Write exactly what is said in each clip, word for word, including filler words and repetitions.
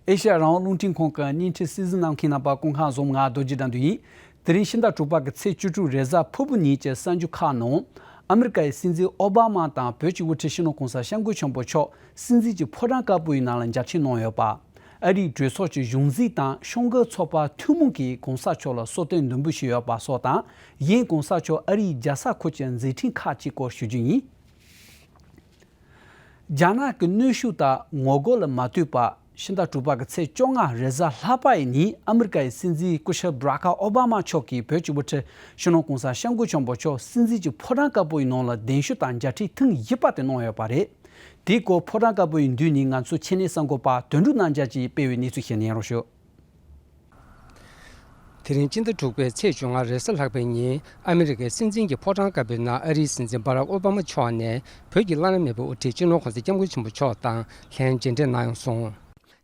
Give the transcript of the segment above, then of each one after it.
ཨེ་ཤ་ཡ་རང་དབང་རླུང་འཕྲིན་ཁང་གི་བརྙན་འཕྲིན་གསན་གཟིགས་གནང་མཁན་རྣམ་པ་སྐུ་ཁམས་བཟང་། ང་རྡོ་རྗེ་དགྲ་འདུལ་ཡིན། དེ་རིང་ཕྱི་ཟླ་དྲུག་པ་གི་ཚེས་བཅུ་དྲུག་རེས་གཟའ་ཕུར་བུ་ཉིན་གྱི་གསར་འགྱུར་ཁག་ནང་། ཨ་མི་རི་ཀ་ཡི་སྲིད་འཛིན་ཨོ་བྷ་མ་དང་བོད་ཀྱི་དབུ་ཁྲིད་སྤྱི་ནོར་གོང་ས་སྐྱབས་མགོན་ཆེན་པོ་མཆོག་སྲིད་འཛིན་གྱི་ཕོ་བྲང་དཀར་པོ་ཡི་ནང་ལ་མཇལ་འཕྲད་གནང་ཡོད་པ། ཨ་རིའི་གྲོས་ཚོགས་ཀྱི་གཞུང་འཛིན་དང་ཤོག་འགོའི་ཚོགས་པ་ཐུན་མོང་གིས་གོང་ས་མཆོག་ལ་གསོལ་སྟོན་དུམ་བུ་ཞུས་ཡོད་པ་སོགས་དང་། གཞན་གོང་ས་མཆོག་ཨ་རིའི་རྒྱལ་ས་ཁུལ་གྱི་མཛད་འཕྲིན་ཁག་ཅིག་སྐོར་ཞུ་རྒྱུ་ཡིན། རྒྱ་ནག་གི་གནོན་ཤུགས་དང་ངོ་རྒོལ་ལ་མ་ལྟོས་པར། ཕྱི་ཟླ་དྲུག་པ་གི་ཚེས་བཅོ་ལྔ་རེས་གཟའ་ལྷག་པ་ཡི་ཉིན་ཨ་མི་རི་ཀ་ཡི་སྲིད་འཛིན་སྐུ་ཞབས་བྷ་རག་ཨོ་བྷ་མ་མཆོག་གིས་བོད་ཀྱི་དབུ་ཁྲིད་སྤྱི་ནོར་གོང་ས་སྐྱབས་མགོན་ཆེན་པོ་མཆོག་སྲིད་འཛིན་གྱི་ཕོ་བྲང་དཀར་པོ་ཡི་ནང་ལ་གདན་ཞུ་དང་མཇལ་འཕྲད་ཐེངས་བཞི་པ་དེ་གནང་ཡོད་པ་རེད། དེའི་སྐོར་ཕོ་བྲང་དཀར་པོ་ཡི་མདུན་ནས་ང་ཚོའི་ཆེད་ལས་གསར་འགོད་པ་དོན་གྲུབ་རྣམ་རྒྱལ་གྱིས་སྤེལ་བའི་གནས་ཚུལ་ཞིག་ཉན་རོགས་ཞུ། དེ་རིང་སྤྱི་ཟླ་དྲུག་པའི་ཚེས་བཅོ་ལྔ་རེས་གཟའ་ལྷག་པའི་ཉིན་ཨ་མི་རི་ཀའི་སྲིད་འཛིན་གྱི་ཕོ་བྲང་དཀར་པོའི་ནང་ཨ་རིའི་སྲིད་འཛིན་བྷ་རག་ཨོ་བྷ་མ་མཆོག་ནས་བོད་ཀྱི་བླ་ན་མེད་པའི་དབུ་ཁྲིད་སྤྱི་ནོར་གོང་ས་སྐྱབས་མགོན་ཆེན་པོ་མཆོག་དང་ལྷན་མཇལ་འཕྲད་གནང་ཡོང་སོང་།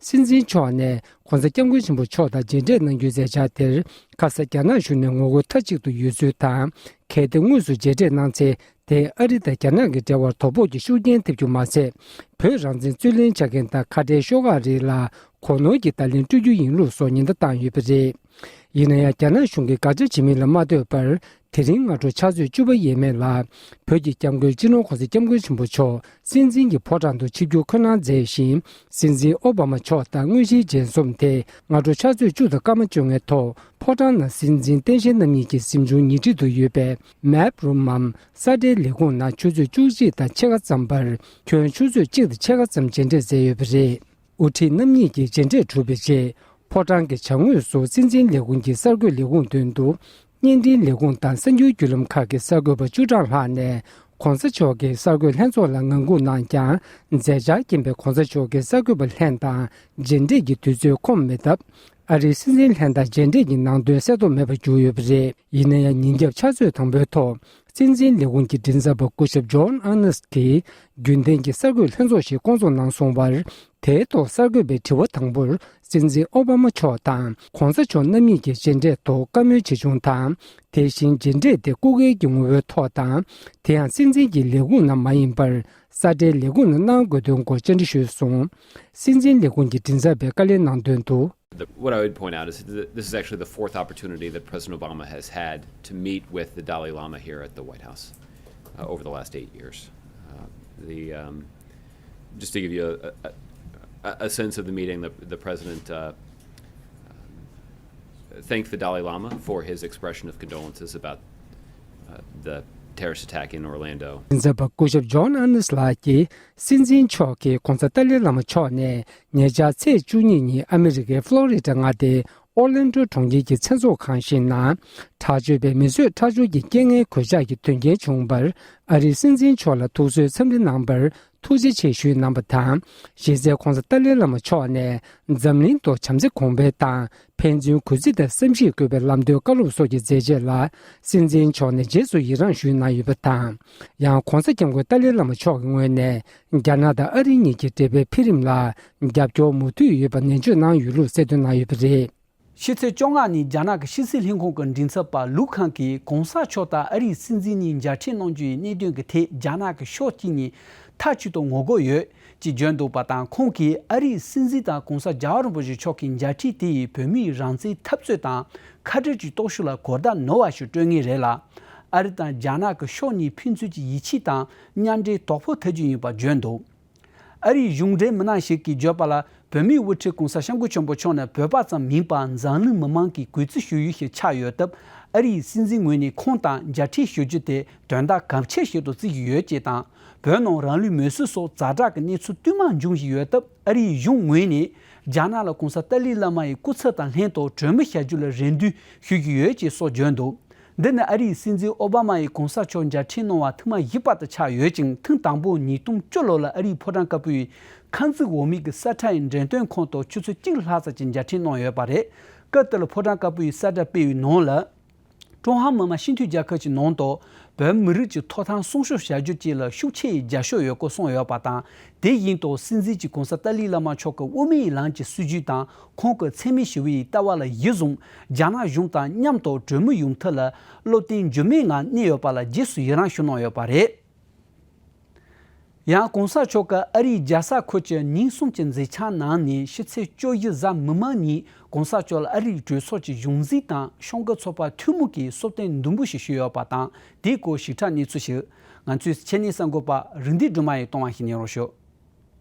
སྲིད་འཛིན་མཆོག་ནས་གོང་ས་སྐྱབས་མགོན་ཆེན་པོ་མཆོག་དང་མཇལ་འཕྲད་གནང་རྒྱུའི་མཛད་འཆར་དེར། ཁ་ས་རྒྱ་ནག་གཞུང་ནས་ངོ་རྒོལ་མཐའ་གཅིག་ཏུ་ཡོད་ཚུལ་དང་། གལ་ཏེ་དངོས་སུ་མཇལ་འཕྲད་གནང་ཚེ། དེས་ཨ་རི་དང་རྒྱ་ནག་གི་འབྲེལ་བར་དོ་ཕོག་གི་ཤུགས་རྐྱེན་ཐེབས་རྒྱུ་མ་ཟད། བོད་རང་བཙན་རྩོད་ལེན་བྱ་མཁན་དང་ཁ་བྲལ་ཤོག་ཁག་རིགས་ལ་གོ་ནོར་གྱི་བརྡ་ལན་སྤྲོད་རྒྱུ་ཡིན་ལུགས་སོགས་ཉེན་བརྡ་བཏང་ཡོད་པ་རེད། ཡིན་ན་ཡང་། རྒྱ་ནག་གཞུང་གིས་དགག་བྱ་བྱེད་མིན་ལ་མ་ལྟོས་པར། དེ་རིང་སྔ་དྲོ་ཕྱག་ཚོད་བཅུ་པ་ཡས་མས་ལ། བོད་ཀྱི་སྐྱབས་མགོན་སྤྱི་ནོར་གོང་ས་སྐྱབས་མགོན་ཆེན་པོ་མཆོག་སྲིད་འཛིན་གྱི་ཕོ་བྲང་དུ་ཆིབས་བསྒྱུར་འཁོད་གནང་མཛད་ཞིང་། སྲིད་འཛིན་ཨོ་བྷ་མ་མཆོག་དང་དངོས་གཞིའི་མཇལ་འཛོམས་དེ། སྔ་དྲོ་ཕྱག་ཚོད་བཅུ་དང་སྐར་མ་བཅོ་ལྔའི་ཐོག་ཕོ་བྲང་ནང་སྲིད་འཛིན་སྟངས་དཔྱལ་རྣམ་གཉིས་ཀྱི་གཟིམ་ཆུང་ཉེ་འཁྲིས་སུ་ཡོད་པའི་མེབ་རུམ་མམ་ས་གྲྭའི་ལས་ཁུངས་ནང་ཆུ་ཚོད་བཅུ་གཅིག་དང་ཕྱེད་ཀ་ཙམ་བར། ཁྱོན་ཆུ་ཚོད་གཅིག་དང་ཕྱེད་ཀ་ཙམ་མཇལ་འཕྲད་མཛད་ཡོད་པ་རེད། དབུ་ཁྲིད་རྣམ་གཉིས་ཀྱིས་མཇལ་འཕྲད་གྲུབ་པའི་རྗེས། ཕོ་བྲང་གི་བྱང་ངོས་སུ་སྲིད་འཛིན་ལས་ཁུངས་ཀྱི་གསར་འགོད་ལས་ཁུངས་མདུན་དུ། བརྙན་འཕྲིན་ལས་ཁུངས་དང་གསར་འགྱུར་བརྒྱུད་ལམ་ཁག་གི་གསར་འགོད་པ་བཅུ་གྲངས་ལྷག་ནས། གོང་ས་མཆོག་གི་གསར་འགོད་ལྷན་ཚོགས་ལ་ངང་སྒུག་གནང་ཀྱང་། མཛད་འཆར་རྐྱེན་པས་གོང་ས་མཆོག་གི་གསར་འགོད་པ་ལྷན་དང་མཇལ་འཕྲད་ཀྱི་དུས་ཚོད་ཁོམ་མེད་སྟབས། ཨ་རིའི་སྲིད་འཛིན་ལྷན་དང་མཇལ་འཕྲད་ཀྱི་ནང་དོན་གསལ་ཐོ་མེད་པར་གྱུར་ཡོད་པ་རེད། ཡིན་ན་ཡང་། ཉིན་རྒྱབ་ཕྱག་ཚོད་དང་པོའི་ཐོག་སྲིད་འཛིན་ལས་ཁུངས་ཀྱི་མགྲིན་ཚབ་པ་སྐུ་ཞབས་ཇོན་ཨ་ནེ་སི་གིས་རྒྱུན་ལྡན་གྱི་གསར་འགོད་ལྷན་ཚོགས་ཤིག་བསྐོང་ཚོགས་གནང་སོང་བར། དེའི་ཐོག་གསར་འགོད་པའི་དྲི་བ་དང་པོར། སྲིད་འཛིན་ཨོ་བྷ་མ་མཆོག་དང་གོང་ས་མཆོག་རྣམ་གཉིས་ཀྱི་མཇལ་འཕྲད་ཐོག་བཀའ་མོལ་ཇི་བྱུང་དང་། དེ་བཞིན་མཇལ་འཕྲད་དེ་སྐུ་སྒེར་གྱི་ངོ་བོའི་ཐོག་དང་། དེ་ཡང་སྲིད་འཛིན་གྱི་ལས་ཁུངས་ནང་མ་ཡིན་པར། ས་གྲྭའི་ལས་ཁུངས་ནང་གནང་དགོས་དོན་སྐོར་བཅར་འདྲི་ཞུས་སོང་། སྲིད་འཛིན་ལས་ཁུངས་ཀྱི་མགྲིན་ཚབ་པས་བཀའ་ལན་གནང་དོན་དུ། The- What I would point out is that this is actually the fourth opportunity that President Obama has had to meet with the Dalai Lama here at the White House, uh, over the last eight years. Uh, the, um, just to give you a, a, a, a sense of the meeting, the, the president, uh, thanked the Dalai Lama for his expression of condolences about, uh, the terrorist attack in Orlando. མགྲིན་ཚབ་པ་སྐུ་ཞབས་ཇོན་ཨ་ནེ་སི་ལགས་ཀྱིས། སྲིད་འཛིན་མཆོག་གིས་གོང་ས་ཏཱ་ལའི་བླ་མ་མཆོག་ནས། ཉེ་ཆར་ཚེས་བཅུ་གཉིས་ཉིན་ཨ་མི་རི་ཀའི་ཕློ་རི་ཌ་མངའ་སྡེའི་ཨོར་ལན་ཌོ་གྲོང་ཁྱེར་གྱི་མཚན་ཚོགས་ཁང་ཞིག་ནང་། དྲག་སྤྱོད་པས་མི་གསོད་ཁྲག་སྦྱོར་གྱི་རྐྱེན་ངན་གོད་ཆག་གི་དོན་རྐྱེན་བྱུང་བར། ཨ་རིའི་སྲིད་འཛིན་མཆོག་ལ་ཐུགས་གསོའི་འཚམས་འདྲི་གནང་བར་ཐུགས་རྗེ་ཆེ་ཞུས་གནང་བ་དང་། གཞི་རྩའི་གོང་ས་ཏཱ་ལའི་བླ་མ་མཆོག་ནས་འཛམ་གླིང་ཐོག་བྱམས་བརྩེ་གོང་འཕེལ་དང་། ཕན་ཚུན་གུས་བརྩི་དང་བསམ་ཤེས་དགོས་པའི་ལམ་སྟོན་བཀའ་སློབ་སོགས་ཀྱི་མཛད་རྗེས་ལ། སྲིད་འཛིན་མཆོག་ནས་རྗེས་སུ་ཡི་རངས་ཞུས་གནང་ཡོད་པ་དང་། ཡང་གོང་ས་སྐྱབས་མགོན་ཏཱ་ལའི་བླ་མ་མཆོག་གི་ངོས་ནས། རྒྱ་ནག་དང་ཨ་རི་གཉིས་ཀྱི་འབྲེལ་བའི་འཕེལ་རིམ་ལ་རྒྱབ་སྐྱོར་མུ་མཐུད་ཡོད་པ་ནན་བརྗོད་གནང་ཡོད་ལུགས་གསལ་སྟོན་གནང་ཡོད་པ་རེད། ཕྱི་ཚེས་བཅོ་ལྔ་ཉིན་རྒྱ་ནག་གི་ཕྱི་སྲིད་ལྷན་ཁང་གི་མགྲིན་ཚབ་པ་ལུའུ་ཁང་གིས་གོང་ས་མཆོག་དང་ཨ་རིའི་སྲིད་འཛིན་གཉིས་མཇལ་འཕྲད་གནང་རྒྱུ་ཡི་གནད་དོན་གྱི་ཐད་རྒྱ་ནག་གི་ཕྱོགས་གཅིག་ནས་མཐའ་གཅིག་ཏུ་ངོ་རྒོལ་ཡོད་ཅེས་བརྗོད་འདུག་པ་དང་། ཁོང་གིས་ཨ་རིའི་སྲིད་འཛིན་དང་གོང་ས་རྒྱལ་བ་རིན་པོ་ཆེ་མཆོག་གི་མཇལ་འཕྲད་དེ་ཡིས་བོད་མིའི་རང་བཙན་འཐབ་རྩོད་དང་ཁ་བྲལ་གྱི་སྟོབས་ཤུགས་ལ་གོ་བརྡ་ནོར་བ་ཞིག་སྤྲོད་ངེས་རེད་ལ། ཨ་རི་དང་རྒྱ་ནག་གི་ཕྱོགས་གཉིས་ཕན་ཚུན་གྱི་ཡིད་ཆེས་དང་མཉམ་འབྲེལ་དོ་ཕོག་ཐུབ་རྒྱུ་ཡིན་པ་བརྗོད་འདུག་ཨ་རིའི་གཞུང་འབྲེལ་མི་སྣ་ཞིག་གིས་བརྗོད་པ་ལ། བོད་མིའི་དབུ་ཁྲིད་གོང་ས་སྐྱབས་མགོན་ཆེན་པོ་མཆོག་ནི་བོད་པ་ཙམ་མིན་པར་འཛམ་གླིང་མི་མང་གིས་གུས་བརྩི་ཞུ་ཡུལ་ཞིག་ཆགས་ཡོད་སྟབས། ཨ་རིའི་སྲིད་འཛིན་ངོས་ནས་ཁོང་དང་མཇལ་འཕྲད་ཞུ་རྒྱུ་དེ་དོན་དག་གལ་ཆེ་ཞིག་ཏུ་བརྩི་གི་ཡོད་ཅེས་དང་། བོད་ནང་རང་ལུས་མེར་སྲེག་སོགས་ཛ་དྲག་གི་གནས་ཚུལ་བསྟུད་མར་འབྱུང་བཞིན་ཡོད་སྟབས། ཨ་རིའི་གཞུང་ངོས་ནས་རྒྱ་ནག་ལ་གོང་ས་ཏཱ་ལའི་བླ་མ་ཡི་སྐུ་ཚབ་དང་ལྷན་དུ་གྲོས་མོལ་བྱ་རྒྱུ་ལ་རེ་འདུན་ཞུ་གི་ཡོད་ཅེས་སོགས་བརྗོད་འདུག་འདི་ནི་ཨ་རིའི་སྲིད་འཛིན་ཨོ་བྷ་མ་ཡིས་གོང་ས་མཆོག་མཇལ་འཕྲད་གནང་བ་ཐེངས་མ་བཞི་པ་དེ་ཆགས་ཡོད་ཅིང་། ཐེངས་དང་པོ་ཉིས་སྟོང་བཅུ་ལོ་ལ་ཨ་རིའི་ཕོ་བྲང་དཀར་པོའི་ཁང་བརྩེགས་འོག་མིན་གྱི་ས་ཁྲའི་འགྲེམས་སྟོན་ཁང་དུ་ཆུ་ཚོད་གཅིག་ལྷག་ཙམ་གྱི་མཇལ་འཕྲད་གནང་ཡོད་པ་རེད། སྐབས་དེར་ཕོ་བྲང་དཀར་པོའི་ས་བཀྲ་སྤེལ་བའི་ནང་ལ། ཀྲུང་ཧྭ་མི་དམངས་སྤྱི་མཐུན་རྒྱལ་ཁབ་ཀྱི་ནང་དུ་བོད་མི་རིགས་ཀྱི་ཐོབ་ཐང་སྲུང་སྐྱོབ་བྱ་རྒྱུ་བཅས་ལ་ཤུགས་ཆེ་བའི་རྒྱབ་སྐྱོར་ཡོད་སྐོར་གསུངས་ཡོད་པ་དང་། དེ་བཞིན་དུ་སྲིད་འཛིན་གྱིས་གོང་ས་ཏཱ་ལའི་བླ་མ་མཆོག་གི་དབུ་མའི་ལམ་གྱི་སྲིད་བྱུས་དང་། ཁོང་གི་འཚེ་མེད་ཞི་བའི་ལྟ་བ་ལ་གཞི་བཟུང་། རྒྱ་ནག་གཞུང་དང་མཉམ་དུ་གྲོས་མོལ་ཡོང་ཐབས་ལ་བློ་བརྟན་འགྱུར་མེད་ངང་གནས་ཡོད་པ་ལ་རྗེས་སུ་ཡི་རངས་ཞུ་གནང་ཡོད་པ་རེད། ཡང་གོང་ས་མཆོག་གིས་ཨ་རིའི་རྒྱལ་ས་ཁུལ་གྱི་ཉིན་གསུམ་གྱི་མཛད་འཆར་ནང་ནས་ཕྱི་ཚེས་བཅུ་བཞི་གཟའ་མིག་དམར་ཉིན་གོང་ས་མཆོག་ལ་ཨ་རིའི་གྲོས་ཚོགས་ཀྱི་གཞུང་འཛིན་དང་གཞུང་གི་ཚོགས་པ་ཐུན་མོང་གིས་གསོལ་སྟོན་དུམ་བུ་ཞིག་ཞུས་ཡོད་པ་དང་། དེའི་སྐོར་ཞིབ་ཕྲ་གནས་ཚུལ་ཞིག་ང་ཚོའི་ཆེད་གནས་གསར་འགོད་པ་རིག་འདི་སྒྲོལ་མ་ཡིས་གཏོང་བ་ཞིག་ཉན་རོགས་ཞུ།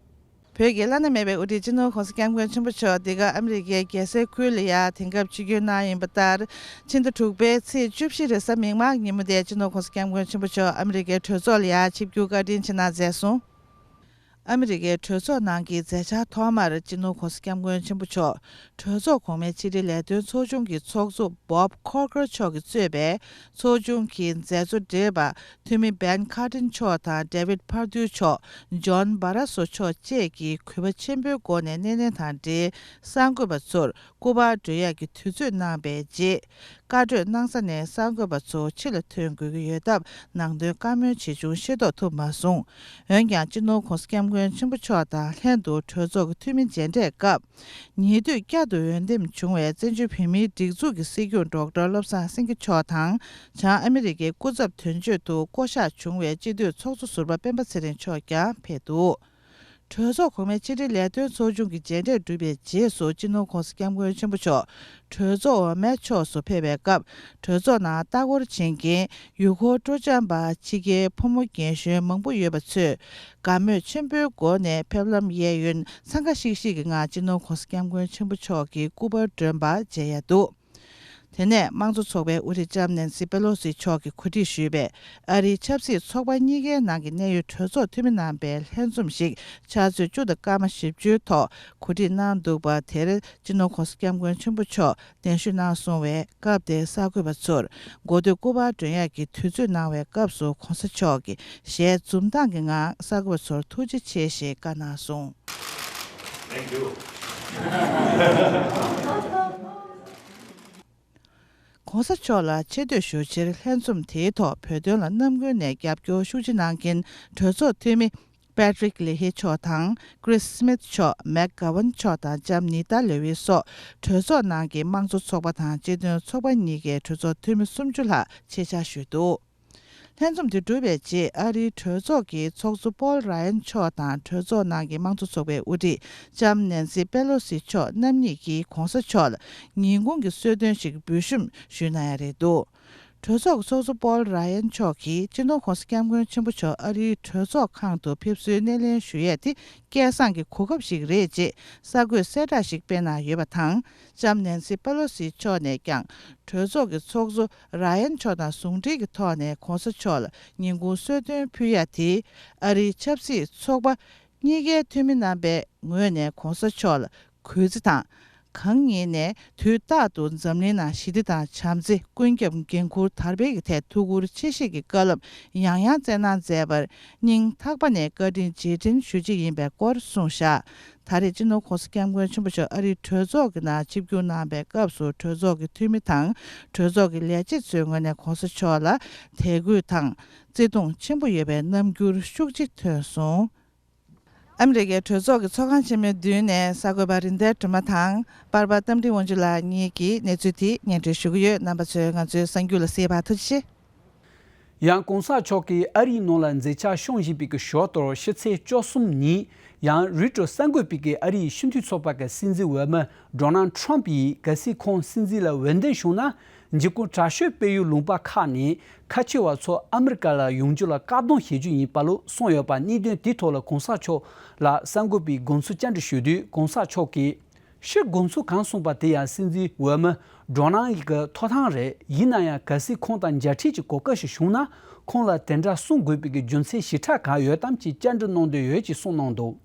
བོད་ཀྱི་བླ་ན་མེད་པའི་དབུ་ཁྲིད་སྤྱི་ནོར་༸གོང་ས་༸སྐྱབས་མགོན་ཆེན་པོ་མཆོག་འདི་ག་ཨ་མི་རི་ཀའི་རྒྱལ་སའི་ཁུལ་ལ་ཡང་དེང་སྐབས་ཆིབས་བསྒྱུར་གནང་ཡིན་པ་ལྟར། ཕྱི་ཟླ་དྲུག་པའི་ཚེས་བཅུ་བཞི་རེས་གཟའ་མིག་དམར་ཉིན་མོ་དེ་སྤྱི་ནོར་༸གོང་ས་༸སྐྱབས་མགོན་ཆེན་པོ་མཆོག་ཨ་མི་རི་ཀའི་གྲོས་ཚོགས་ལ་ཡང་ཆིབས་བསྒྱུར་བཀའ་དྲིན་ཆེ་གནང་མཛད་སོང་། ཨ་མི་རི་ཀའི་གྲོས་ཚོགས་ནང་གི་མཛད་འཆར་ཐོག་མར་སྤྱི་ནོར་༸གོང་ས་༸སྐྱབས་མགོན་ཆེན་པོ་མཆོག་གྲོས་ཚོགས་གོང་མའི་ཕྱི་དྲིལ་ལས་དོན་ཚོགས་ཆུང་གི་ཚོགས་གཙོ་Bob Corker མཆོག་གིས་གཙོས་པའི་ཚོགས་ཆུང་གི་མཛད་གཙོ་བགྲེས་པ་འཐུས་མི་Ben Cardin མཆོག་དང་David Perdue མཆོག John Barrasso མཆོག་བཅས་ཀྱིས་གུས་པ་ཆེན་པོའི་སྒོ་ནས་སྣེ་ལེན་དང་འབྲེལ་གསར་འགོད་པ་ཚོར་སྐུ་པར་སྒྲོན་ཡག་གི་དུས་ཚོད་གནང་བའི་རྗེས། བཀའ་གྲོས་གནང་ས་ནས་གསར་འགོད་པ་ཚོ་ཕྱི་ལ་ཐོན་དགོས་ཀྱི་ཡོད་སྟབས། ནང་དོན་བཀའ་མོལ་ཇི་བྱུང་ཤེས་རྟོགས་ཐུབ་མ་སོང་། འོན་ཀྱང་སྤྱི་ནོར་༸གོང་ས་༸སྐྱབས་མགོན་ཆེན་པོ་མཆོག་དང་ལྷན་དུ་གྲོས་ཚོགས་ཀྱི་འཐུས་མི་མཇལ་འཕྲད་སྐབས། ཉེ་དུས་བསྐྱར་དུ་འོས་འདེམས་བྱུང་བའི་བཙན་བྱོལ་བོད་མིའི་སྒྲིག་འཛུགས་ཀྱི་སྲིད་སྐྱོང་ཌོག་ཊར་བློ་བཟང་སེང་གེ་མཆོག་དང་། བྱང་ཨ་མི་རི་ཀའི་སྐུ་ཚབ་དོན་གཅོད་དུ་བསྐོ་གཞག་བྱུང་བའི་སྤྱི་འཐུས་ཚོགས་གཙོ་ཟུར་པ་སྤེན་པ་ཚེ་རིང་མཆོག་ཀྱང་ཕེབས་འདུག་གྲོས་ཚོགས་གོང་མའི་ཕྱི་དྲིལ་ལས་དོན་ཚོགས་ཆུང་གི་མཇལ་འཕྲད་གྲུབ་པའི་རྗེས་སུ་སྤྱི་ནོར་༸གོང་ས་༸སྐྱབས་མགོན་ཆེན་པོ་མཆོག་གྲོས་ཚོགས་འོག་མའི་ཕྱོགས་སུ་ཕེབས་པའི་སྐབས། གྲོས་ཚོགས་ནང་ལྟ་སྐོར་བྱེད་མཁན་ཡུལ་སྐོར་སྤྲོ་འཆམ་པ། ཕྱི་རྒྱལ་ཕོ་མོ་རྒན་གཞོན་མང་པོ་ཡོད་པ་ཚོས་དགའ་མོས་ཆེན་པོའི་སྒོ་ནས་ཕེབས་ལམ་གཡས་གཡོན་འཚང་ཁ་ཤིག་ཤིག་གི་ངང་སྤྱི་ནོར་༸གོང་ས་༸སྐྱབས་མགོན་ཆེན་པོ་མཆོག་གི་སྐུ་པར་སྒྲོན་པ་མཇལ་ཡ་འདུག་དེ་ནས་དམངས་གཙོ་ཚོགས་པའི་དབུ་ཁྲིད་ལྕམ་ནེན་སི་པེ་ལོ་སི་མཆོག་གིས་གོ་སྒྲིག་ཞུས་པའི་ཨ་རིའི་ཆབ་སྲིད་ཚོགས་པ་གཉིས་ཀའི་ནང་གི་གནད་ཡོད་གྲོས་ཚོགས་འཐུས་མི་རྣམ་པའི་ལྷན་འཛོམས་ཤིག་ཕྱག་ཚོད་བཅུ་དང་སྐར་མ་བཞི་བཅུའི་ཐོག་གོ་སྒྲིག་གནང་འདུག་པ། དེར་སྤྱི་ནོར་༸གོང་ས་༸སྐྱབས་མགོན་ཆེན་པོ་མཆོག་གདན་ཞུ་གནང་སོང་བའི་སྐབས་དེར་གསར་འགོད་པ་ཚོར་འགོ་སྟོད་སྐུ་པར་སྒྲོན་ཡག་གི་དུས་ཚོད་གནང་བའི་སྐབས་སུ་༸གོང་ས་མཆོག་གིས་ཞལ་འཛུམ་མདངས་ཀྱི་ངང་གསར་འགོད་པ་ཚོར་ཐུགས་རྗེ་ཆེ་ཞེས་བཀའ་གནང་སོང་། Thank you. ༸གོང་ས་མཆོག་ལ་ཆེ་བསྟོད་ཞུ་ཕྱིར་ལྷན་འཛོམས་དེའི་ཐོག་བོད་དོན་ལ་རྣམ་ཀུན་ནས་རྒྱབ་སྐྱོར་ཤུགས་ཆེ་གནང་མཁན་གྲོས་ཚོགས་འཐུས་མི་Patrick Leahy མཆོག་དང་Chris Smith མཆོག Mac Gowan མཆོག་དང་ལྕམ་ནི་ཏཱ་ལེ་ཝི་སོགས་གྲོས་ཚོགས་ནང་གི་དམངས་གཙོ་ཚོགས་པ་དང་སྤྱི་མཐུན་ཚོགས་པ་གཉིས་ཀའི་གྲོས་ཚོགས་འཐུས་མི་སུམ་ཅུ་ལྷག་ཆེད་བཅར་ཞུས་འདུག་ལྷན་འཛོམས་དེ་གྲུབ་པའི་རྗེས་ཨ་རིའི་གྲོས་ཚོགས་ཀྱི་ཚོགས་གཙོ་Paul Ryan མཆོག་དང་གྲོས་ཚོགས་ནང་གི་དམངས་གཙོ་ཚོགས་པའི་དབུ་ཁྲིད་ལྕམ་ནེན་སི་པེ་ལོ་སི་མཆོག་རྣམ་གཉིས་ཀྱིས་༸གོང་ས་མཆོག་ལ་ཉིན་གུང་གི་གསོལ་སྟོན་ཞིག་འབུལ་ཞུམ་ཞུས་གནང་ཡ་རེད་འདུག་གྲོས་ཚོགས་ཀྱི་ཚོགས་གཙོ་Paul Ryan མཆོག་གིས་སྤྱི་ནོར་༸གོང་ས་༸སྐྱབས་མགོན་ཆེན་པོ་མཆོག་ཨ་རིའི་གྲོས་ཚོགས་ཁང་དུ་ཕེབས་བསུའི་སྣེ་ལེན་ཞུ་ཡས་དེ་སྐལ་བཟང་གི་གོ་སྐབས་ཤིག་རེད་ཅེས་གསར་འགོད་གསལ་བསྒྲགས་ཤིག་སྤེལ་གནང་ཡོད་པ་དང་། ལྕམ་ནེན་སི་པེ་ལོ་སི་མཆོག་ནས་ཀྱང་གྲོས་ཚོགས་ཀྱི་ཚོགས་གཙོ་Ryan མཆོག་དང་ཟུང་འབྲེལ་གྱི་ཐོག་ནས་༸གོང་ས་མཆོག་ལ་ཉིན་གུང་གསོལ་སྟོན་ཕུལ་ཡ་དེ་ཨ་རིའི་ཆབ་སྲིད་ཚོགས་པ་གཉིས་ཀའི་འཐུས་མི་རྣམ་པའི་ངོས་ནས་༸གོང་ས་མཆོག་ལ་གུས་བརྩི་དང་། གང་ཉིད་ནས་དུས་རྟག་ཏུ་འཛམ་གླིང་ནང་ཞི་བདེ་དང་བྱམས་བརྩེ་ཀུན་ཁྱབ་འགན་འཁུར་དར་སྤེལ་གྱི་ཐད་ཐུགས་ཁུར་ཆེ་བཞེས་ཀྱི་བཀའ་སློབ་ཡང་ཡང་བསྩལ་གནང་མཛད་པར་སྙིང་ཐག་པ་ནས་བཀའ་དྲིན་རྗེས་དྲན་ཞུ་རྒྱུ་ཡིན་པའི་སྐོར་གསུངས་བཞག་ད་རེས་སྤྱི་ནོར་༸གོང་ས་༸སྐྱབས་མགོན་ཆེན་པོ་མཆོག་ཨ་རིའི་གྲོས་ཚོགས་ཀྱི་ནང་ཆིབས་བསྒྱུར་གནང་བའི་སྐབས་སུ་གྲོས་ཚོགས་ཀྱི་འཐུས་མི་དང་གྲོས་ཚོགས་ཀྱི་ལས་བྱེད་ཚོའི་ངོས་ནས་༸གོང་ས་མཆོག་ལ་དད་གུས་དང་བརྩི་མཐོང་ཆེན་པོ་ཡོད་པའི་རྣམ་འགྱུར་ཤུགས་ཆེ་ཐོན་སོང་། ཨ་མི་རི་ཀའི་གྲོས་ཚོགས་ཀྱི་ཚོགས་ཁང་ཆེན་མོའི་མདུན་ནས་གསར་འགོད་པ་རིག་ལྡན་སྒྲོལ་མ་དང་པར་པ་རྟ་མགྲིན་དབང་ཕྱུག་ལགས་གཉིས་ཀྱིས་གནས་ཚུལ་དེ་སྙན་སྒྲོན་ཞུ་གི་ཡོད། རྣམ་པ་ཚོས་ང་ཚོའི་གསར་འགྱུར་ལ་གསན་པར་ཐུགས་རྗེ་ཆེ། ཡང་༸གོང་ས་མཆོག་གིས་ཨ་རིའི་ནང་ལ་མཛད་འཆར་སྐྱོང་བཞིན་པའི་གི་ཞོར་དུ་ཕྱི་ཚེས་བཅུ་གསུམ་ཉིན་ཡང་རོའི་ཊར་གསར་འགོད་པའི་གི་ཨ་རིའི་སྤྱི་འཐུས་ཚོགས་པ་གི་སྲིད་འཛིན་འོས་མི་ཌོ་ནལ་ཊམ་ཡིས་གལ་སྲིད་ཁོང་སྲིད་འཛིན་ལ་འོས་འདེམས་བྱུང་ན། འཇིགས་སྐུལ་དྲག་ཤོས་སྤེལ་ཡུལ་ལུང་པ་ཁག་ནས་ཁ་ཆེ་བ་ཚོ་ཨ་མི་རི་ཀ་ལ་ཡོང་རྒྱུ་ལ་བཀག་སྡོམ་བྱེད་རྒྱུ་ཡིན་པ་ལུགས་གསུངས་ཡོད་པ། གནད་དོན་དེའི་ཐོག་ལ་གོང་ས་མཆོག་ལ་གསར་འགོད་པས་དགོངས་ཚུལ་བཅར་འདྲི་ཞུས་དུས་གོང་ས་མཆོག་གིས། སྤྱིར་དགོངས་ཚུལ་གང་གསུངས་པ་དེ་ཡང་སྲིད་འཛིན་འོས་མི་ཌོ་ནལ་ཡི་གི་ཐོབ་ཐང་རེད། ཡིན་ན་ཡང་གལ་སྲིད་ཁོང་དང་མཇལ་འཕྲད་ཀྱི་གོ་སྐབས་ཤིག་བྱུང་ན་ཁོང་ལ་དེ་འདྲ་གསུང་དགོས་པའི་གི་རྒྱུ་མཚན་ཞིབ་ཕྲ་གང་ཡོད་དམ་ཅེས་བཅར་འདྲི་གནང་འདོད་ཡོད་ཅེས་གསུངས་གནང་འདུག་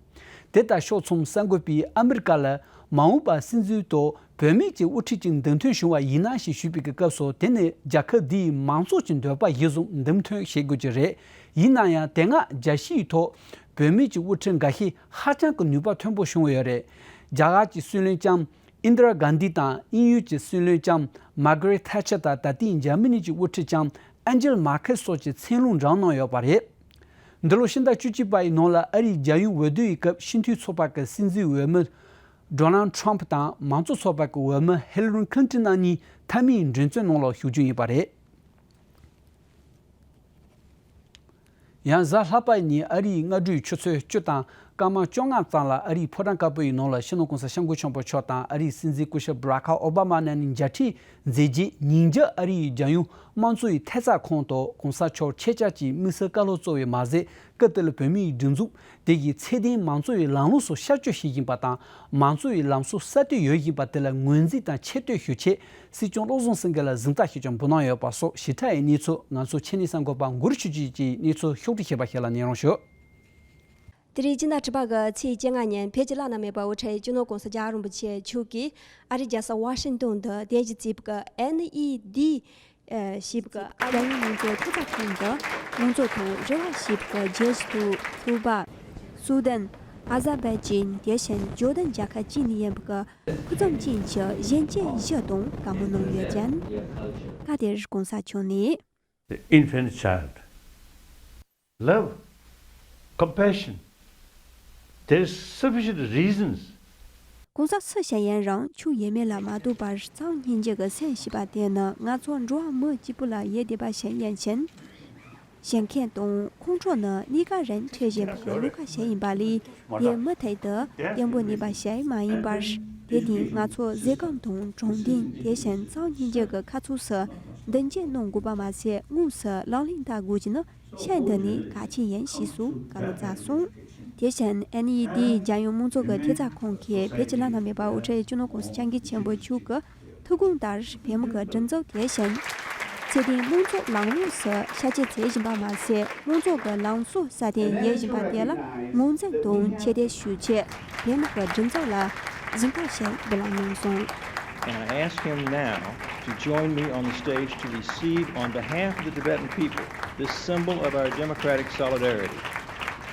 དེ་དང་ཕྱོགས་མཚུངས་གསར་འགོད་པས་ཨ་མི་རི་ཀ་ལ་མ་འོངས་པར་སྲིད་འཛིན་དང་བུད་མེད་ཀྱི་དབུ་ཁྲིད་ཅིག་འདེམས་ཐོན་བྱུང་བ་ཡིན་ན་ཞེས་ཞུས་པའི་སྐབས་སུ། དེ་ནི་རྒྱལ་ཁབ་འདིའི་མང་ཚོགས་ཀྱི་འདོད་པ་གཞིར་བཟུང་འདེམས་ཐོན་བྱེད་དགོས་ཀྱི་རེད། ཡིན་ན་ཡང་དེ་སྔ་རྒྱལ་སྤྱིའི་ཐོག་བུད་མེད་ཀྱི་དབུ་ཁྲིད་འགའ་ཤས་ཧ་ཅང་གི་ནུས་པ་མཐོན་པོ་བྱུང་ཡོད་རེད། རྒྱ་གར་གྱི་སྲིད་བློན་ལྕམ་ཨིན་དྲ་གྷན་དྷི་དང་དབྱིན་ཡུལ་གྱི་སྲིད་བློན་ལྕམ་མར་གྷ་རེད་ཐེ་ཆར་དང་ད་ལྟའི་འཇར་མ་ནི་གྱི་དབུ་ཁྲིད་ལྕམ་ཨན་ཇེལ་མར་ཁེལ་སོགས་ཀྱི་མཚན་ལུང་བགྲངས་གནང་ཡོད་པ་རེད། འདི་ལོ་ཕྱི་ཟླ་བཅུ་གཅིག་པ་ཡི་ནང་ལ་ཨ་རིའི་རྒྱལ་ཡོངས་འོས་བསྡུ་ཡི་སྐབས་སྤྱི་འཐུས་ཚོགས་པ་གི་སྲིད་འཛིན་འོས་མི་ཌོ་ནལ་ཊམ་དང་མང་གཙོ་ཚོགས་པ་གི་འོས་མི་ཧི་ལ་རི་ཁི་ལིན་ཏོན་རྣམ་གཉིས་མཐའ་མའི་མགྲིན་ཚབ་ནང་ལ་ཞུགས་རྒྱུ་ཡིན་པ་རེད། ཡང་གཟའ་ལྷག་པ་ཉིན་ཨ་རིའི་སྔ་དྲོའི་ཆུ་ཚོད་བཅུ་དང་སྐར་མ་བཅོ་ལྔ་ཙམ་ལ་ཨ་རིའི་ཕོ་བྲང་དཀར་པོའི་ནང་ལ་སྤྱི་ནོར་༸གོང་ས་༸སྐྱབས་མགོན་ཆེན་པོ་མཆོག་དང་ཨ་རིའི་སྲིད་འཛིན་སྐུ་ཞབས་བྷ་རག་ཨོ་བྷ་མ་རྣམ་གཉིས་མཇལ་འཕྲད་མཛད་རྗེས། ཉིན་རྒྱབ་ཨ་རིའི་རྒྱལ་ཡོངས་དམངས་གཙོའི་ཐེབས་རྩ་ཁང་དུ་༸གོང་ས་མཆོག་ཆེད་བཅར་གྱིས་དམིགས་བསལ་བཀའ་སློབ་སྩལ་བས་མ་ཟད། སྐབས་དེར་བོད་མིའི་སྒྲིག་འཛུགས་དེ་གའི་ཚད་ལྡན་མང་གཙོའི་ལམ་ལུགས་སོགས་ཤར་བསྐྱོད་བྱེད་བཞིན་པ་དང་། མང་གཙོའི་ལམ་སྲོལ་གསར་གཏོད་ཡོད་བཞིན་པ་དེ་ལ་ངོས་འཛིན་དང་ཆེ་བསྟོད་ཞུ་ཆེད། སྲིད་སྐྱོང་བློ་བཟང་སེང་གེ་ལ་གཟེངས་རྟགས་ཤིག་ཀྱང་འབུལ་གནང་ཡོད་པ་སོགས་ཞིབ་ཕྲ་ཡི་གནས་ཚུལ། ང་ཚོའི་ཆེད་ནས་གསར་འགོད་པ་གུ་རུ་ཆོས་སྐྱིད་ཀྱིས་གནས་ཚུལ་ཕྱོགས་བསྒྲིགས་བྱས་པ་ཞིག་ལ་ཉན་རོགས་ཞུ། དེ་རིང་སྤྱི་ཟླ་དྲུག་པ་གི་ཚེས་བཅོ་ལྔ་ཉིན་བོད་ཀྱི་བླ་ན་མེད་པ་དབུ་ཁྲིད་སྤྱི་ནོར་༸གོང་ས་༸རྒྱལ་བ་རིན་པོ་ཆེ་མཆོག་གིས་ཨ་རིའི་རྒྱལ་ས་ཝ་ཤིང་ཏོན་དུ་རྟེན་གཞི་བྱས་པའི་ཨེན་ཨི་ཌི་ཞེས་པའི་ཨ་རིའི་དམངས་གཙོ་ཐེབས་རྩ་ཁང་དུ་དམངས་གཙོ་དང་རེ་བ་ཞེས་པའི་རྒྱལ་སྤྱི་དང་ཁུ་པ། སུ་དན། ཨ་ཟར་བྷའི་ཅན། དེ་བཞིན་ཇོར་ཌན་རྒྱལ་ཁབ་བཅས་ནས་ཡིན་པའི་ཁུངས་བཙུན་ཅན་གྱི་གཞོན་སྐྱེས་བཞི་དང་བཀའ་མོལ་གནང་ཡོད་ཅིང་། སྐབས་དེར་༸གོང་ས་མཆོག་ནས། The infant child. Love, compassion. There is sufficient reasons. གང་ཟག་སུ་ཞིག་ཡིན་རུང་ཆོས་ཡིན་མིན་ལ་མ་ལྟོས་པར་གཙང་སྙིང་རྗེ་གི་སེམས་ཞེས་པ་དེ་ནི་ང་ཚོ་འགྲོ་བ་མི་གཅིག་པུ་ལ་ཡོད་བསྡད་པ་ཞིག་ཡིན་ཕྱིན། བཞེངས་མཁན་དང་ཁོང་ཁྲོ་ནི་གནས་སྐབས་རིང་འཕྲད་བཞིན་པའི་ལུས་ཀ་ཞིག་ཡིན་པ་ལས། ཡིད་མུ་མཐུད་དུ་བརྟན་པོ་གནས་པ་ཞིག་མ་ཡིན་པར། དེ་དུས་ང་ཚོ་མཛེས་སྒོམ་དང་དྲང་བདེན། དེ་བཞིན་གཙང་སྙིང་རྗེ་གི་ཁ་ཕྱོགས་སུ་མདུན་སྐྱོད་གནང་དགོས་པ་མ་ཟད། དངོས་སུ་ལག་ལེན་བསྟར་དགོས་ཀྱི་ནི་ཤིན་ཏུ་ནས་གལ་ཆེན་ཡིན་ཞེས་སོགས་བཀའ་སློབ་སྩལ་སོང་། དེ་བཞིན་ཨེན་ཨི་ཌི་རྒྱལ་ཡོངས་དམངས་གཙོ་གི་ཐེབས་རྩ་ཁང་གིས་བོད་ཀྱི་བླ་ན་མེད་པ་དབུ་ཁྲིད་སྤྱི་ནོར་༸གོང་ས་༸སྐྱབས་མགོན་ཆེན་པོ་མཆོག་གི་ཐུགས་དགོངས་ལྟར་བོད་མི་གི་སྒྲིག་འཛུགས་དེ་བཞིན་ཚད་ལྡན་དམངས་གཙོ་ལམ་ལུགས་སུ་ཤར་སྐྱོད་བྱེད་བཞིན་པ་མ་ཟད། དམངས་གཙོ་གི་ལམ་སྲོལ་སྲ་བརྟན་ཡོད་བཞིན་པ་དེ་ལ་ངོས་འཛིན་དང་ཆེ་བསྟོད་ཞུ་ཆེད་བོད་མི་གི་སྒྲིག་འཛུགས་ལ་གཟེངས་རྟགས་ཤིག་འབུལ་གནང་སོང་། And I ask him now to join me on the stage to receive on behalf of the Tibetan people this symbol of our democratic solidarity.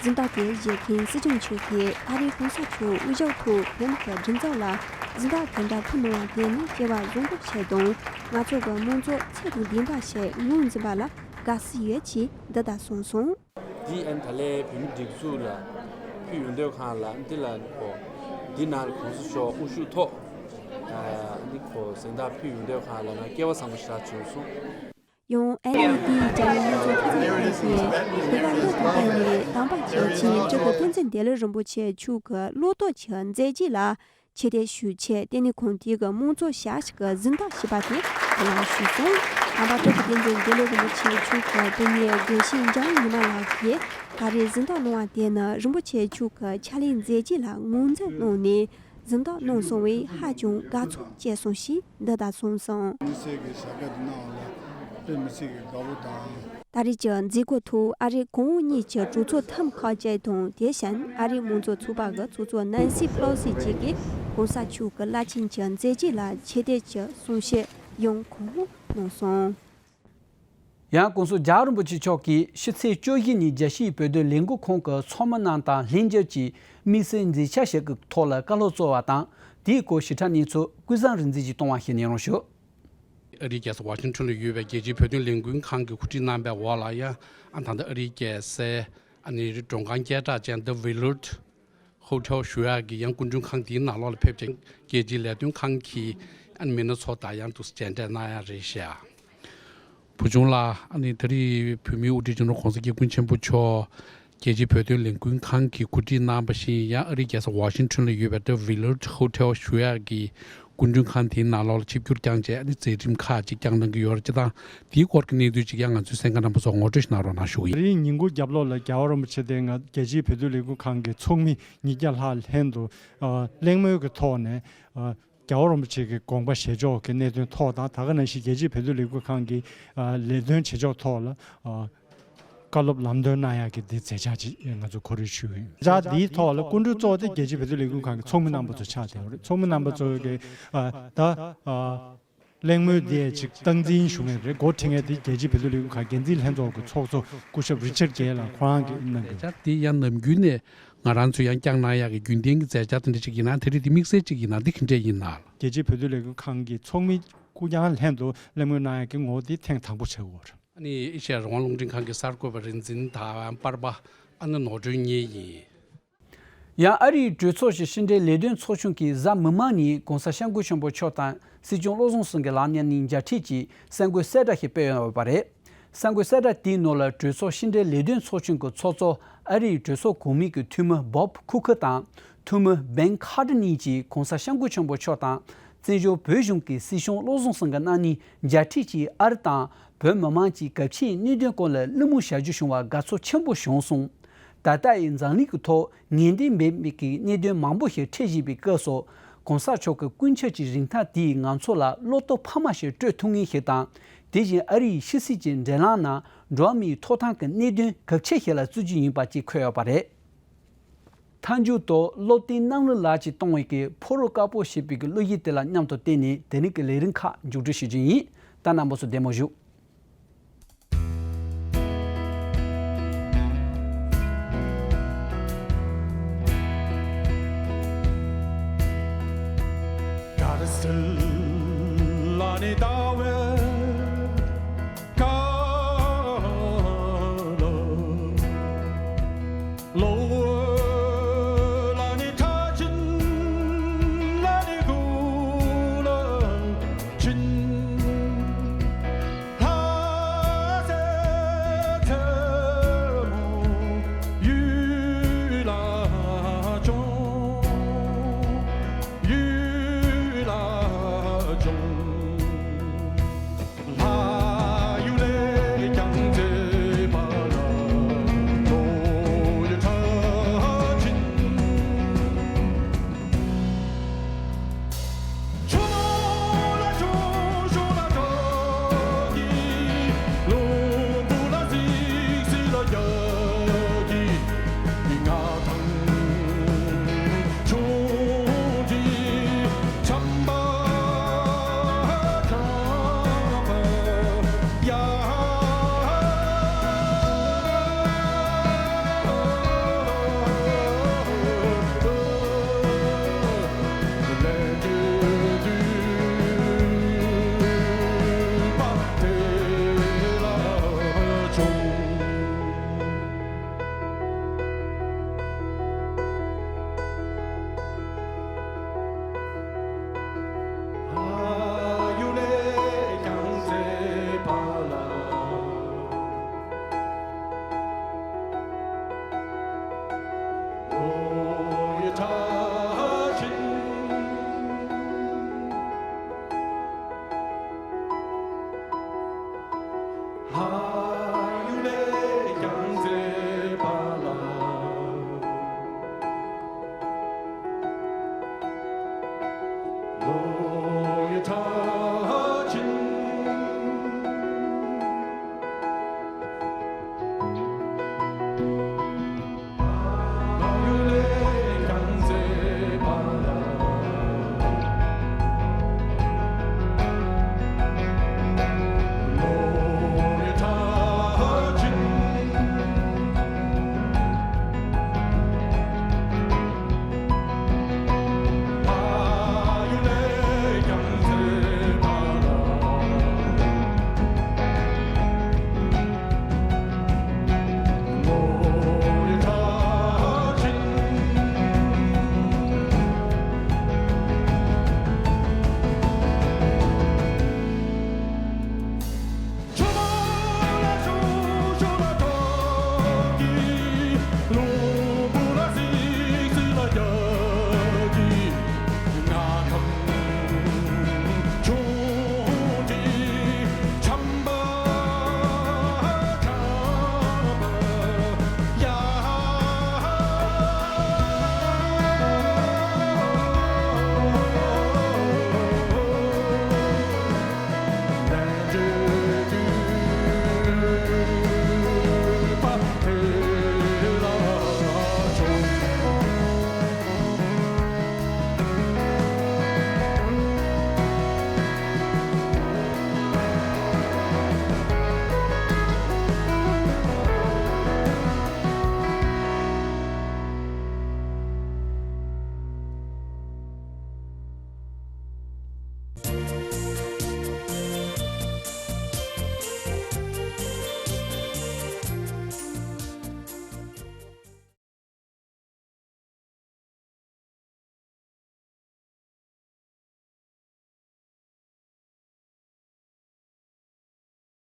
གཟེངས་རྟགས་དེ་བཞེས་མཁན་སྲིད་སྐྱོང་མཆོག་གིས་ཨ་རིའི་གོང་ས་མཆོག་དབུ་བཞུགས་ཐོག་བོད་མི་གི་སྒྲིག་འཛུགས་ལ་གཟེངས་རྟགས་དེ་འདྲ་ཕུལ་གནང་བ་དེ་ནི་སྐྱེ་བ་བཟང་པོ་ཞིག་དང་། ང་ཚོ་གི་དམངས་གཙོ་ཚད་དང་ལྡན་པ་ཞིག་ངོས་འཛིན་པ་ལ་དགའ་བསུ་ཡོད་ཅེས་འདི་ལྟར་གསུངས་སོང་། འདི་ཨན་ད་ལའི་བོད་མི་སྒྲིག་འཛུགས་ལ་ཕུལ་ཡོང་དུས་སྒང་ལ་འདི་ལ་ཁོ་འདི་ནང་ལ་གོང་ས་མཆོག་དབུ་བཞུགས་ཐོག་ཨ་འདི་ཁོ་གཟེངས་རྟགས་ཕུལ་ཡོང་དུས་སྒང་ལ་ང་སྐལ་བ་བཟང་པོ་ཞིག་བྱུང་སོང་། ཡང་ཨེན་ཨི་ཌི་རྒྱལ་ཡོངས་དམངས་གཙོ་ཐེབས་རྩ་ཁང་གིས་དེ་ག་ལོ་དང་བསྟུན་ནས་དམ་པ་ཆོས་ཀྱི་སྤྲུལ་སྐུ་བསྟན་འཛིན་བདེ་ལེགས་རིན་པོ་ཆེ་མཆོག་གི་བློ་སྟོབས་ཀྱི་མཛད་རྗེས་ལ་ཆེ་བསྟོད་ཞུ་ཆེད། ལྟེ་གནས་ཁང་དེ་གི་དམངས་གཙོ་ཞབས་ཞུ་གི་གཟེངས་རྟགས་ཞེས་པ་དེ་འབུལ་གནང་ཞུས་སོང་། དམ་པ་སྤྲུལ་སྐུ་བསྟན་འཛིན་བདེ་ལེགས་རིན་པོ་ཆེ་མཆོག་གི་བུ་གཉིས་དགེ་བཤེས་འཇམ་དབྱངས་ཉི་མ་ལགས་ཀྱིས་ད་རེས་གཟེངས་རྟགས་གནང་བ་དེ་ནི་རིན་པོ་ཆེ་མཆོག་གི་ཕྱག་ལས་མཛད་རྗེས་ལ་ངོས་འཛིན་གནང་ནས། གཟེངས་རྟགས་གནང་སོང་བས་ཧ་ཅང་དགའ་ཚོར་སྐྱེས་སོང་ཞེས་འདི་ལྟར་གསུངས་སོང་། དམིགས་བསལ་གྱི་བྱ་དགའ་འདི་གནང་བ་ལ་དཔེ་མི་སྲིད་ཀྱི་དགའ་པོ་དང་། ད་རེས་ཀྱི་མཛད་སྒོ་ཐོག་ཨ་རིའི་གོང་འོག་གཉིས་ཀྱི་གྲོས་ཚོགས་ཁྲིམས་ཁག་ཅན་དང་། དེ་བཞིན་ཨ་རིའི་དམངས་གཙོ་ཚོགས་པ་གི་ཚོགས་གཙོ་ནན་སི་ཕེ་ལོ་སི་བཅས་ཀྱིས་གོང་ས་མཆོག་གི་རླབས་ཆེན་གྱི་མཛད་རྗེས་ལ་ཆེ་བསྟོད་ཀྱི་གསུང་བཤད་ཡང་གོང་འོག་གནང་སོང་། ཡང་༸གོང་ས་༸རྒྱལ་བ་རིན་པོ་ཆེ་མཆོག་གིས་ཕྱི་ཚེས་བཅུ་བཞི་ཉིན་རྒྱལ་སྤྱིའི་བོད་དོན་ལས་འགུལ་ཁང་གི་ཚོགས་མི་རྣམས་དང་ལྷན་མཇལ་གྱིས་དམིགས་བསལ་མཛད་འཆར་ཞིག་གི་ཐོག་ལ་བཀའ་སློབ་སྩལ་བ་དང་། དེའི་སྐོར་ཞིབ་ཕྲ་གནས་ཚུལ་ཀུན་བཟང་རིག་འཛིན་གྱིས་གཏོང་བ་ཞིག་ཉན་རོགས་ཞུ། ཨ་རིའི་རྒྱལ་ས་ཝ་ཤིང་ཊོན་ལ་ཡོད་པའི་རྒྱལ་སྤྱིའི་བོད་དོན་ལས་འགུལ་ཁང་གིས་གོ་སྒྲིག་གནང་བའི་འོག་ལ། ཡང་ཨ་ད་ལྟ་ཨ་རིའི་རྒྱལ་སའི་ཨ་ནི་མགྲོན་ཁང་སྐད་གྲགས་ཅན་The Willard Hotel ཞུ་ཡག་གི་ཡང་སྐུ་མགྲོན་ཁང་དེའི་ནང་ལོགས་ལ་ཕེབས་ཀྱིན་རྒྱལ་སྤྱིའི་ལས་དོན་ཁང་གི་ཨ་ནི་མི་སྣ་ཚོ་དང་ཡང་དུ་མཇལ་འཕྲད་གནང་ཡག་རེད་ཤག་བུ་ཆུང་ལགས། ཨ་ནི་ད་རེས་བོད་མིའི་དབུ་ཁྲིད་སྤྱི་ནོར་༸གོང་ས་༸སྐྱབས་མགོན་ཆེན་པོ་མཆོག་རྒྱལ་སྤྱིའི་བོད་དོན་ལས་འགུལ་ཁང་གིས་གོ་སྒྲིག་གནང་བ་བཞིན། ཡང་ཨ་རིའི་རྒྱལ་ས་ཝ་ཤིང་ཊོན་ལ་ཡོད་པའི་The Willard Hotel ཞུ་ཡག་གི་སྐུ་མགྲོན་ཁང་དེའི་ནང་ལོགས་ལ་ཆིབས་བསྒྱུར་བསྐྱངས་རྗེས། ཨ་ནི་མཛད་རིམ་ཁག་ཅིག་བསྐྱངས་གནང་གི་ཡོད་རེད། སྤྱིར་བཏང་དེའི་སྐོར་གྱི་གནས་ཚུལ་ཅིག་ཡང་ང་ཚོའི་གསན་མཁན་རྣམ་པ་ཚོར་ངོ་སྤྲོད་ཞིག་གནང་རོགས་གནང་ཞུ་གི་ཡིན། དེ་རིང་ཉིན་གུང་རྒྱབ་ལོགས་ལ་རྒྱལ་བ་རིན་པོ་ཆེ་དང་ང་རྒྱལ་སྤྱིའི་བོད་དོན་ལས་འགུལ་ཁང་གི་ཚོགས་མི་ཉིས་བརྒྱ་ལྷག་ལྷན་དུ་ཨ་གླེང་མོལ་གྱི་ཐོག་ནས་ཨ་རྒྱལ་བ་རིན་པོ་ཆེ་གི་དགོངས་པ་བཞེས་ཕྱོགས་ཀྱི་གནད་དོན་ཐོག་དང་། ད་ག་ནང་བཞིན་རྒྱལ་སྤྱིའི་བོད་དོན་ལས་འགུལ་ཁང་གི་ཨ་ལས་དོན་བྱེད་ཕྱོགས་ཐོག་ལ་ཨ་བཀའ་སློབ་ལམ་སྟོན་གནང་ཡག་གི་འདི་མཛད་འཆར་ཅིག་ང་ཚོ་གོ་སྒྲིག་ཞུས་ཡོད། མཛད་འཆར་འདིའི་ཐོག་ལ་སྐུ་མགྲོན་གཙོ་བོ་དེ་རྒྱལ་སྤྱིའི་བོད་དོན་ལས་འགུལ་ཁང་གི་ཚོགས་མི་རྣམ་པ་ཚོ་ཆགས་བསྡད་ཡོད་རེད། ཚོགས་མི་རྣམ་པ་ཚོ་གི་ཨ་ད་ཨ་གླེང་མོལ་འདི་ཅིག་སྟངས་འཛིན་ཞུ་མཁན་རེད། འགོ་ཁྲིད་མཁན་དེ་རྒྱལ་སྤྱིའི་བོད་དོན་ལས་འགུལ་ཁང་འགན་འཛིན་ལྷན་ཚོགས་ཀྱི་ཚོགས་གཙོ་སྐུ་ཞབས་རི་ཆར་གེ་ལགས་ཁོ་རང་གིས་གནང་གི། མཛད་འཆར་འདི་ཡང་ནམ་རྒྱུན་ནས་ང་རང་ཚོས་ཡང་བསྐྱངས་གནང་ཡག་གི་རྒྱུན་ལྡན་གྱི་མཛད་འཆར་དེ་འདྲ་ཅིག་ཡིན་ན། དེ་རིང་འདི་དམིགས་བསལ་ཅིག་ཡིན་ན་འདི་ག་འདྲས་ཡིན་ན། རྒྱལ་སྤྱིའི་བོད་དོན་ལས་འགུལ་ཁང་གི་ཚོགས་མི་སྐུ་མགྲོན་ལྷན་དུ་གླེང་མོལ་གནང་ཡག་གི་ངོ་བོ་འདི་ཐེངས་དང་པོ་ཆགས་ཡོད་རེད། ཨ་ནི་ཨེ་ཤེ་ཡ་རང་དབང་རླུང་འཕྲིན་ཁང་གི་གསར་འགོད་པ་རིག་འཛིན་དང་པར་པ་ཨ་ནི་ནོར་སྒྲོན་གཉིས་ཡིན། ཡང་ཨ་རིའི་གྲོས་ཚོགས་ཀྱི་ཕྱི་འབྲེལ་ལས་དོན་ཚོགས་ཆུང་གིས་གཟའ་མིག་དམར་ཉིན་༸གོང་ས་༸སྐྱབས་མགོན་ཆེན་པོ་མཆོག་དང་སྲིད་སྐྱོང་བློ་བཟང་སེང་གེ་ལགས་གཉིས་མཇལ་འཕྲད་ཀྱིས་གསར་འགོད་གསལ་བསྒྲགས་ཤིག་སྤེལ་ཡོད་པ་རེད། གསར་འགོད་གསལ་བསྒྲགས་དེའི་ནང་ལ་གྲོས་ཚོགས་ཕྱི་འབྲེལ་ལས་དོན་ཚོགས་ཆུང་གི་ཚོགས་གཙོ་ཨ་རིའི་གྲོས་ཚོགས་གོང་མའི་གི་འཐུས་མི་Bob Cooker དང་འཐུས་མི་Ben Cardin གཉིས་ཀྱིས་གོང་ས་སྐྱབས་མགོན་ཆེན་པོ་མཆོག་དང་། བཙན་བྱོལ་བོད་གཞུང་གི་སྲིད་སྐྱོང་བློ་བཟང་སེང་གེ་རྣམ་གཉིས་མཇལ་འཕྲད་ཀྱིས་ཨ་རི་དང་བོད་མི་མང་གི་གལ་ཆེའི་གནད་དོན་སྐོར་ལ་གླེང་མོལ་བྱ་རྒྱུ་བྱུང་བར་དགའ་ཚོར་ཆེན་པོ་བྱུང་གསུངས། ད་ལྟ་ཡི་འཛམ་གླིང་གི་ཐོག་ངེས་གཏན་མེད་པའི་གི་གནད་དོན་མང་པོ་ཞིག་འཕྲད་བཞིན་པའི་སྐབས་སུ། གོང་ས་མཆོག་གི་སྐུ་ཕྱྭ་གྱི་རིན་ཐང་དེས་ང་ཚོ་ལ་བློ་སྟོབས་འཕར་མ་ཞིག་སྤྲོད་ཐུབ་ངེས་ཤིག་དང་། དེ་བཞིན་ཨ་རི་ཡི་ཕྱི་སྲིད་ཀྱི་འབྲེལ་ལམ་ནང་འགྲོ་བ་མིའི་ཐོབ་ཐང་གི་གནད་དོན་གལ་ཆེ་ཞིག་ལ་བརྩི་རྒྱུ་ཡིན་པ་བཅས་འཁོད་ཡོད་པ་རེད། མཐའ་མཇུག་ཏུ་བློ་བརྟན་རྣམ་གླུ་ལགས་ཀྱིས་གཏོང་བའི་གི་ཕོ་རོག་དཀར་པོ་ཞེས་པའི་གི་གླུ་གཞས་དེ་ལ་མཉམ་དུ་བརྟེན་ནས་དེ་རིང་གི་ལས་རིམ་ཁག་མཇུག་སྒྲིལ་ཞུ་རྒྱུ་ཡིན། ད་རྣམ་པ་ཚོ་བདེ་མོ་བཞུགས།